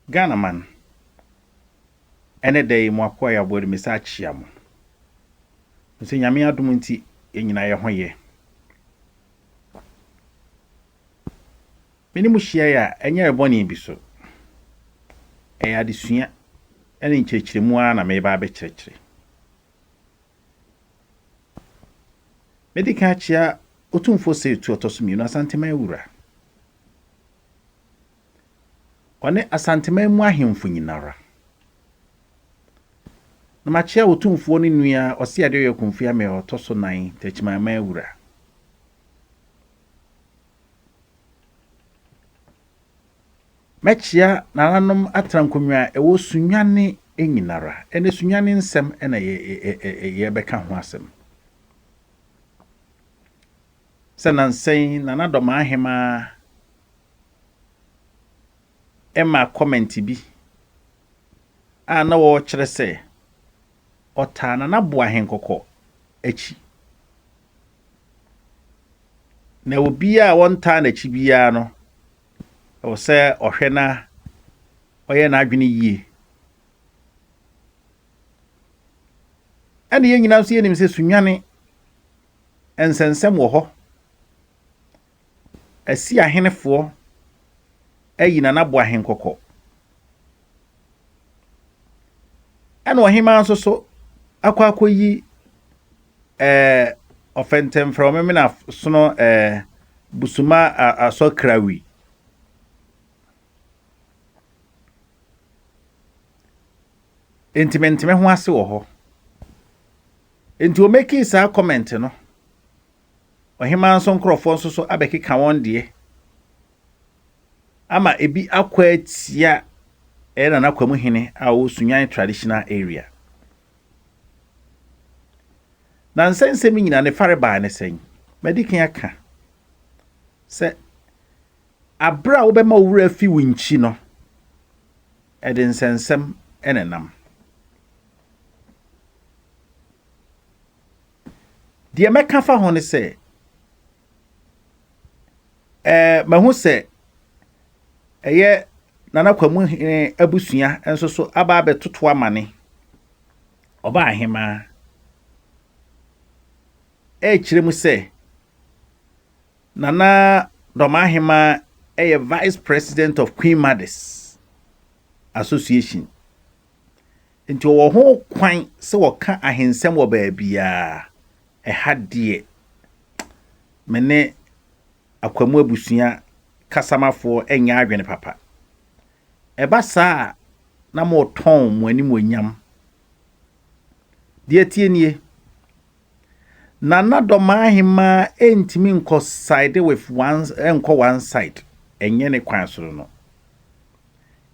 Ghana man, ɛnɛ da yi mo akoa yɛ aboa de me sa akyia mo. Sɛ Nyame adom nti yɛn nyinaa yɛ ho yɛ. Me ne mo hyiae a, ɛnyɛ bɔne bi so. Ɛyɛ adesua ne nkyerɛkyerɛmu ara na mereba abɛkyerɛkyerɛ. Medi kan akyia Otumfoɔ Seetu ɔtɔ so mmienu, Asanteman Wura. Ɔne Asanteman mu ahemfo nyinara. Na makyia Otumfoɔ no nua Ɔseadeɛ Ɔyɛ Ɔkomfo Amɛ ɔtɔ so nan, Techimanman Wura. Mɛkyea nananom atrankonnwa a ɛwɔ Sunyani nyinara. Ɛnɛ Sunyani nsɛm na yɛbɛka ho asɛm. Sɛ nansa yi Nana Dɔmaa Ahemaa ɛma kɔmɛnte bi a na wɔrekyerɛ sɛ ɔtaa Nana Boahenkɔkɔ akyi. Na obiara a wɔntaa n'akyi biara no, ɛwɔ sɛ ɔhwɛ na ɔyɛ n'adwene yie. Ɛna yɛn nyinaa nso yɛnim sɛ Sunyani nsɛnsɛm wɔ hɔ. Asi ahenefoɔ ayi Nana Boahenkɔkɔ. Ɛna ɔhemaa nso so akɔ akɔyi ɛɛ ɔfɛntɛmfrɛ ɔmemena sono ɛɛ busuma asɔ krawi. Enti menteme ho ase wɔ hɔ. Enti ɔmɛkii saa comment no, ɔhemaa nso nkorɔfoɔ nso so abɛkeka wɔn deɛ ama ebi akɔ atia ɛyɛ Nana Kwamu Hene a ɔwɔ Sunyani Traditional Area. Na nsɛnsɛm yi nyinaa ne farebae ne sɛn? Madi kan aka sɛ abere a wobɛma wo werɛ afi wo nkyi no, ɛde nsɛnsɛm na ɛnam. Deɛ mɛka fa ho ne sɛ, ɛɛ mahu sɛ ɛyɛ Nana Kwamu Hene abusua nso so aba abɛtoto amane. Ɔbaa ahemaa ɛrekyerɛ mu sɛ Nana Dɔmahemaa ɛyɛ Vice President of Queen Mothers Association. Nti ɔwɔ ho kwan sɛ wɔka ahensɛm wɔ baabiara. Ɛha deɛ me ne Akwamu abusua kasamafoɔ nyɛ adwene papa. Ɛba saa a na moretɔn mo animuonyam. Deɛ ɛteɛ nie, Nana Dɔmahemaa ntumi nkɔ side with one, nkɔ one side, ɛnyɛ ne kwan so no.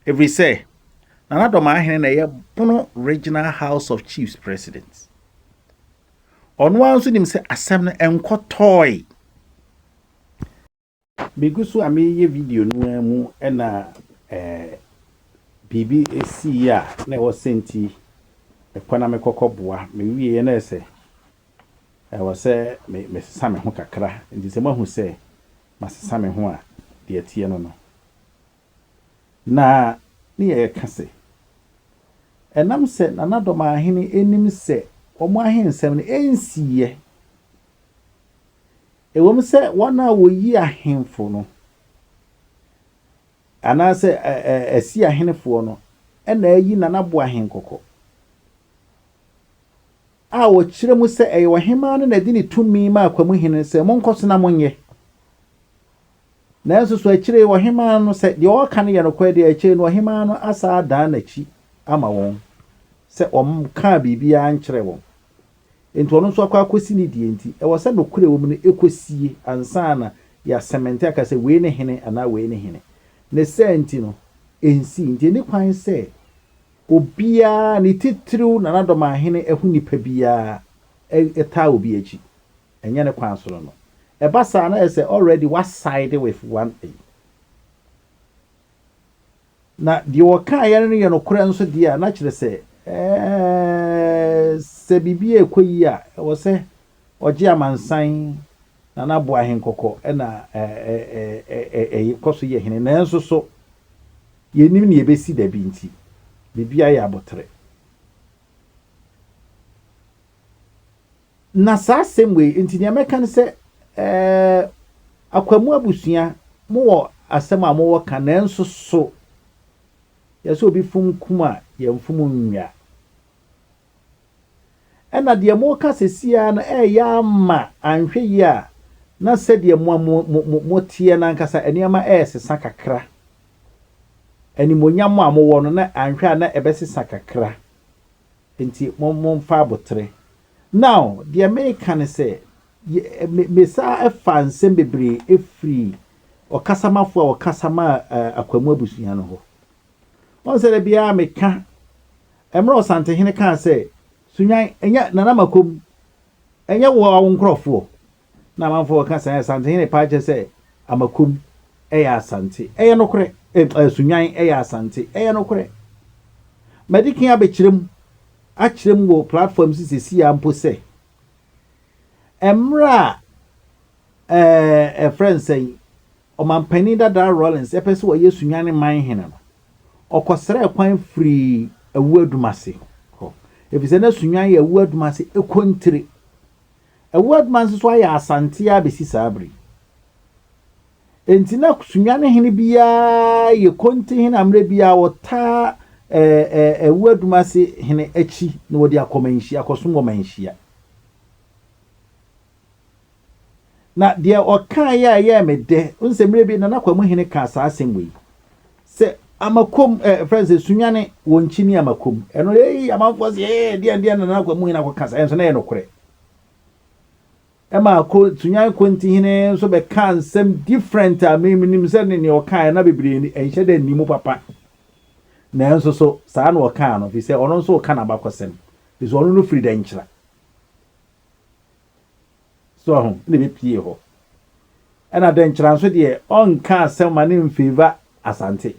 Ɛfiri sɛ, Nana Dɔmaahene na ɛyɛ Bono Regional House of Chiefs President. Ɔno ara nso nim sɛ asɛm no ɛnkɔtɔe. Megu so a mereyɛ video no ara mu na eh, biribi sii a na ɛwɔ sɛ nti mekɔ na mekɔkɔboa. Mewieɛ na ɛsɛ ɛwɔ sɛ me mesesa me ho kakra. Nti sɛ moahu sɛ masesa me ho a, deɛ ɛteɛ no no. Na ne yɛreka sɛ, ɛnam sɛ Nana Dɔmahene nim sɛ wɔn ahensɛm no ɛnsiiɛ, Ɛwom sɛ wɔn a wɔyi ahemfo no, anaasɛ asi ahenefoɔ no na ayi Nana Boahenkɔkɔ, a wɔkyerɛ mu sɛ ɛyɛ ɔhemmaa no na ɛde ne tumi maa Kwamuhene sɛ monkɔ so na monyɛ. Nanso so akyire yi ɔhemmaa no, sɛ deɛ ɔreka no yɛ nokorɛ deɛ, akyire no ɔhemmaa no asan adan n'akyi ama wɔn sɛ ɔnkaa biribiara nkyerɛɛ wɔn. Enti ɔno nso akɔ akɔsi ne deɛ nti, ɛwɔ sɛ nokorɛ wɔ mu no ɛkɔsie ansa na yɛasɛmɛnte aka sɛ wei ne hene anaa wei ne hene. Ne saa nti no, ɛnsii. Nti ɛnni kwan sɛ obiara, ne titiriw Nana Dɔmahene ɛho nipa biara taa obi akyi. Ɛnyɛ ne kwan so no no. Ɛba saa na ayɛ sɛ already wa side with one ayi. Na deɛ wɔkaeɛ no yɛ nokorɛ nso deɛ a, na kyerɛ sɛ, ɛɛ, sɛ biribi rekɔ yie a, ɛwɔ sɛ ɔgye amansan na n'aboa ahenkɔkɔ na ɛɛ kɔ so yɛ hene. Nanso so, Yɛnnim nea ɛbɛsi da bi nti, biribiara yɛ aboterɛ. Na saa asɛm wei nti nea mɛka ne sɛ, ɛɛ, Akwamu abusua, mowɔ asɛm a mowɔ ka nanso so yɛsɛ obi fom kum a yɛmfom nnwa. Ɛna deɛ moreka seesei ara no ɛreyɛ ama anhwɛ yie a na sɛdeɛ mo mo mo moteɛ no ankasa nneɛma ɛresesa kakra. Animuonyam a mowɔ no na anhwɛ a na ɛbɛsesa kakra. Nti mo momfa abotere. Now deɛ mereka ne sɛ, yɛ me mesan faa nsɛm bebree firii ɔkasamafoɔ a ɔkasa maa Akwamu abusua no hɔ. Wɔn sɛ da biara meka, mmerɛ Ɔsantehene kaa sɛ, Sunyan, ɛnyɛ Nana Makom, ɛnyɛ wo ara wo nkorɔfoɔ. Na amanfoɔ ka sɛ, Asantehene paa kyerɛ sɛ Amakom yɛ Asante. Ɛyɛ nokorɛ. Eh, Sunyan yɛ Asante. Ɛyɛ nokorɛ. Madi kan abɛkyerɛ mu, akyerɛ mu wɔ platform so seesei ara mpo sɛ, mmerɛ a ɛɛ, ɛfrɛ no sɛn, Ɔmanpanin dada Rawlings pɛ sɛ ɔyɛ Sunyani man hene no, ɔkɔsrɛɛ kwan firii Awuadumase hɔ, efisɛ na Sunyan yɛ Awuadumase kontire. Awuadumase nso ayɛ Asante ara bɛsi saa bere yi. Enti na Sunyani hene biara yɛ konti hene a mmerɛ biara ɔtaa Awuadumase hene akyi na wɔde akɔ Manhyia, akɔsom wɔ Manhyia. Na deɛ ɔkaeɛ a ɛyɛɛ me dɛ, wohu sɛ mmerɛ bi Nana Kwamu Hene kaa saa asɛm wei, sɛ Amakom, ɛ, eh, frɛ sɛ Sunyane wɔ nkyi ne Amakom. Ɛno, ei, amanfoɔ sɛ, ee, deɛ deɛ Nana Kwamu Hene akɔka saa, ɛnso na ɛyɛ nokorɛ. Ɛma ko, Sunyan Konti Hene nso bɛkaa nsɛm different a me menim sɛ ne nea ɔkaeɛ na bebree ɛnhyɛ dɛ nni mu papa. Nanso so, saa na ɔkaa no, firi sɛ ɔno nso reka n'abakɔsɛm, firi sɛ ɔno no firi Dɛnkyira. So wahu? Ɛna ɛbɛpie hɔ. Ɛna Dɛnkyira nso deɛ ɔnka asɛm ma ne mfeeva Asante.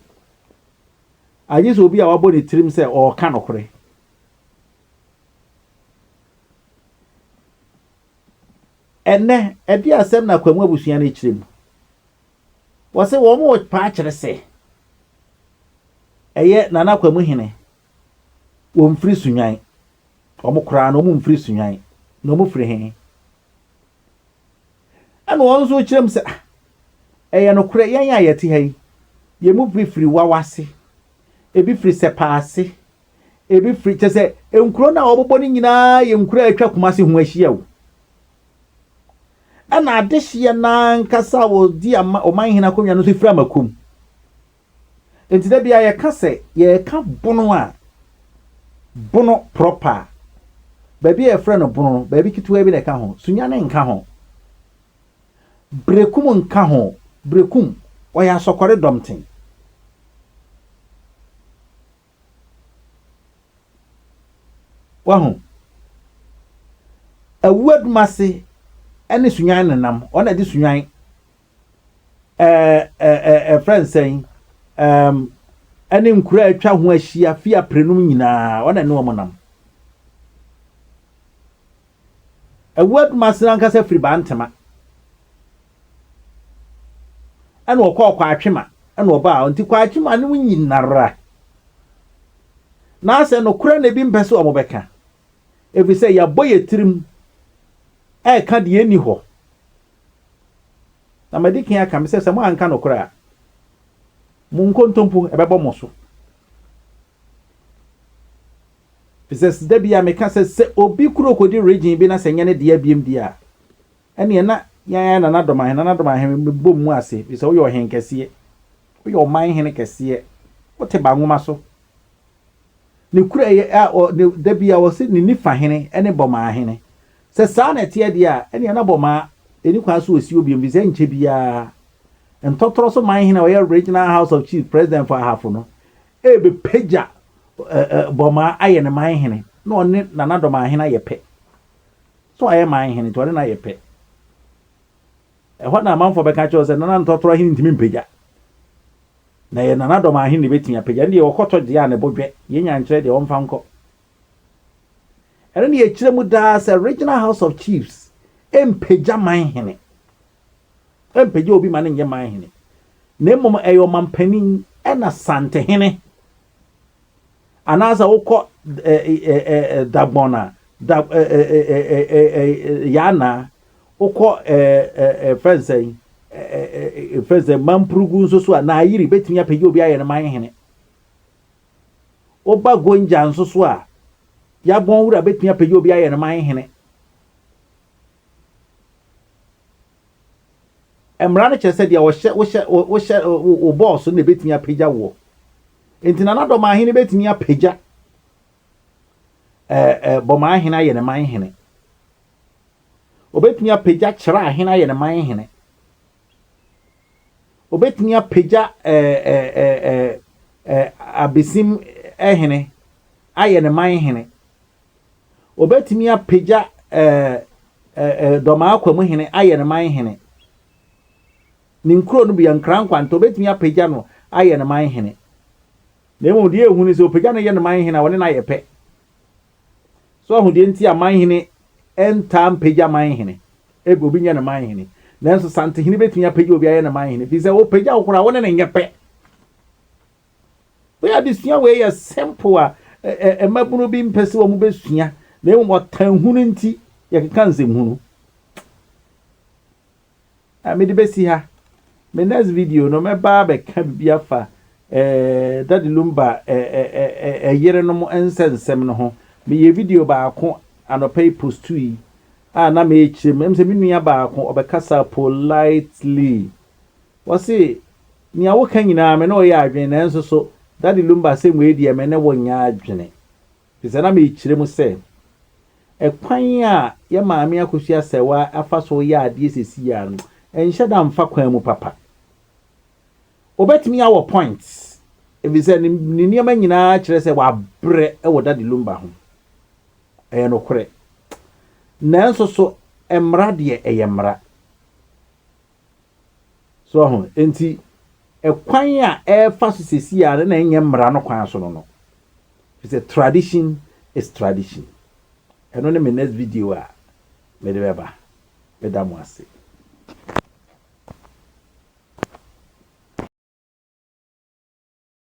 Agye sɛ obi a wabɔ ne tirim sɛ ɔreka nokorɛ. Ɛnɛ, ɛde asɛm na Kwamu abusua no kyerɛ mu. Wɔse wɔn repa akyerɛ sɛ ɛyɛ Nana Kwamu hene, wɔmfiri Sunwan. Wɔn koraa no, wɔn mfiri Sunyani, na wɔn firi he? Ɛna wɔn nso kyerɛ mu sɛ, ah, ɛyɛ nokorɛ, yɛn a yɛte ha yi, yɛn mu bi firi Wawase, ebi firi Sɛpaase, ebi firi, kyerɛ sɛ, nkuro no a wɔbobɔ no nyinaa yɛ nkuro a atwa Kumasi ho ahyia o. Ɛna adehyeɛ no ankasa a wɔdi ama ɔman hene akonnwa no nso firi Amakom. Enti da biara yɛka sɛ yɛreka bono a, bono proper a, baabi a yɛfrɛ no bono no, baabi ketewa bi na ɛka ho. Sunyani nka ho. Berekum nka ho. Berekum, ɔyɛ asɔkɔre dɔmten. Wahu? Awuadumase ne Sunyani nenam. Ɔno na ɛde Sunyani ɛfrɛ nsɛn ɛne nkuro a atwa ho ahyia fi aprenom nyinaa ɔna ne wɔn nam. Ɛwu adumase ankasa firi Bantama ɛna ɔkɔɔ Kwatwema ɛna ɔbaa nti Kwatwema no nyinara na asɛ nokorɛ na ebi mpɛ sɛ wɔn bɛka ɛfiri sɛ yɛabɔ yɛ tirim ɛreka deɛ ɛnni hɔ. Na madi kan aka me sɛ, sɛ moanka nokorɛ a, mo nkontompo ɛbɛbɔ mo so. Firi sɛ da bi a meka sɛ, sɛ obi kuro kɔdi region bi na sɛ nyɛ ne dea biem deɛ a, ɛneɛ na yɛn ayɛ Nana Dɔmahene, Nana Dɔmahene mebɔ mu ase, firi sɛ woyɛ ɔhen kɛseɛ, woyɛ ɔman hene kɛseɛ, wote Bangoma so. Ne kura yɛ a ɔ ne da bi a ɔse ne nifa hene ne Bɔmaa hene. Sɛ saa na ɛteɛ deɛ a, ɛneɛ na Bɔmaa ɛni kwan sɛ ɔsi hɔ biom firi sɛ ɛnkyɛ biara Ntɔtorɔ so man hene a ɔyɛ Regional House of Chiefs President for Ahafo no ɛrebɛpagya Bɔmaa ayɛ ne man hene na ɔne Nana Dɔmaa hene ayɛ pɛ. Sɛ ɔayɛ man hene nti ɔne no ayɛ pɛ. Ɛhɔ na amanfoɔ bɛka akyerɛ wo sɛ Nana Ntɔtorɔ hene ntumi mpagya. Na ɛyɛ Nana Dɔm ahe na ɛbɛtumi apagya? Ɛno deɛ ɔkɔtɔ deɛ a ne bo dwɛ, yɛn nyankyerɛ deɛ ɔmfa nkɔ. Ɛno ne yɛkyerɛ mu daa sɛ Regional House of Chiefs mpagya man hene, mpagya obi ma no nyɛ man hene, na mmom ɛyɛ ɔmampanin Ɛna Santehene anaasɛ wokɔ Dagbɔn a da Yaana wokɔ fɛn sɛn fɛn sɛ Mampurugu nso so a Naayiri bɛtumi apagya obi ayɛ no man hene. Woba Gonja nso so a Yagbɔn wura bɛtumi apagya obi ayɛ no man hene. Mmara no kyerɛ sɛ deɛ ɔhyɛ wohyɛ wohyɛ wo bɔɔso na ebetumi apagya woɔ. Nti Nana Dɔmahene betumi apagya ɛɛ ɛɛ Bɔmaahene ayɛ ne man hene. Obetumi apagya Kyerɛahene ayɛ ne man hene. Obetumi apagya ɛɛ ɛɛ ɛɛ ɛɛ Abesim hene ayɛ ne man hene. Obetumi apagya ɛɛ ɛɛ Dɔmaa Kwamu hene ayɛ ne man hene. Ne nkuro no bi yɛ Nkrankwanta, obetumi apagya no ayɛ ne man hene. Na mmom deɛ ehu ne sɛ opagya no yɛ ne man hene a ɔne no ayɛ pɛ. So ahu deɛ nti a man hene ntaa mpagya man hene? Ebi obi nyɛ ne man hene. Nanso Santehene betumi apagya obi ayɛ ne man hene. Firi sɛ opagya wo koraa wo ne no nyɛ pɛ. Wei adesua wei yɛ simple a mmabunu bi mpɛ sɛ wɔn bɛsua na mmom ɔtan hunu nti yɛkeka nsɛmhunu. Mede bɛsi ha. Me next video no mɛba abɛka biribi afa eh, Daddy Lumba ɛyerenom nsɛnsɛm no ho. Meyɛ video baako anɔpa yi postu yi a na mekyerɛ mu. Ɛm sɛ me nua baako ɔbɛkasa politely. Wɔse, Nea woka nyinaa me ne wo yɛ adwene nanso so Daddy Lumba asɛm wei deɛ me ne wo nyɛ adwene. Efisɛ na mekyerɛ mu sɛ, ɛkwan a yɛ maame Akosua Sɛwa afa so yɛ adeɛ seesei ara no, ɛnhyɛ da mfa kwan mu papa. Obetumi awɔ point, efisɛ ne nneɛma nyinaa kyerɛ sɛ wabrɛ wɔ Daddy Lumba ho. Ɛyɛ nokorɛ. Nanso so mmara deɛ ɛyɛ mmara. So wahu? Enti, ɛkwan a ɛrefa so seesei ara no na ɛnyɛ mmara no kwan so no no. Efisɛ tradition is tradition. Ɛno ne me next video a mede bɛba. Meda mo ase.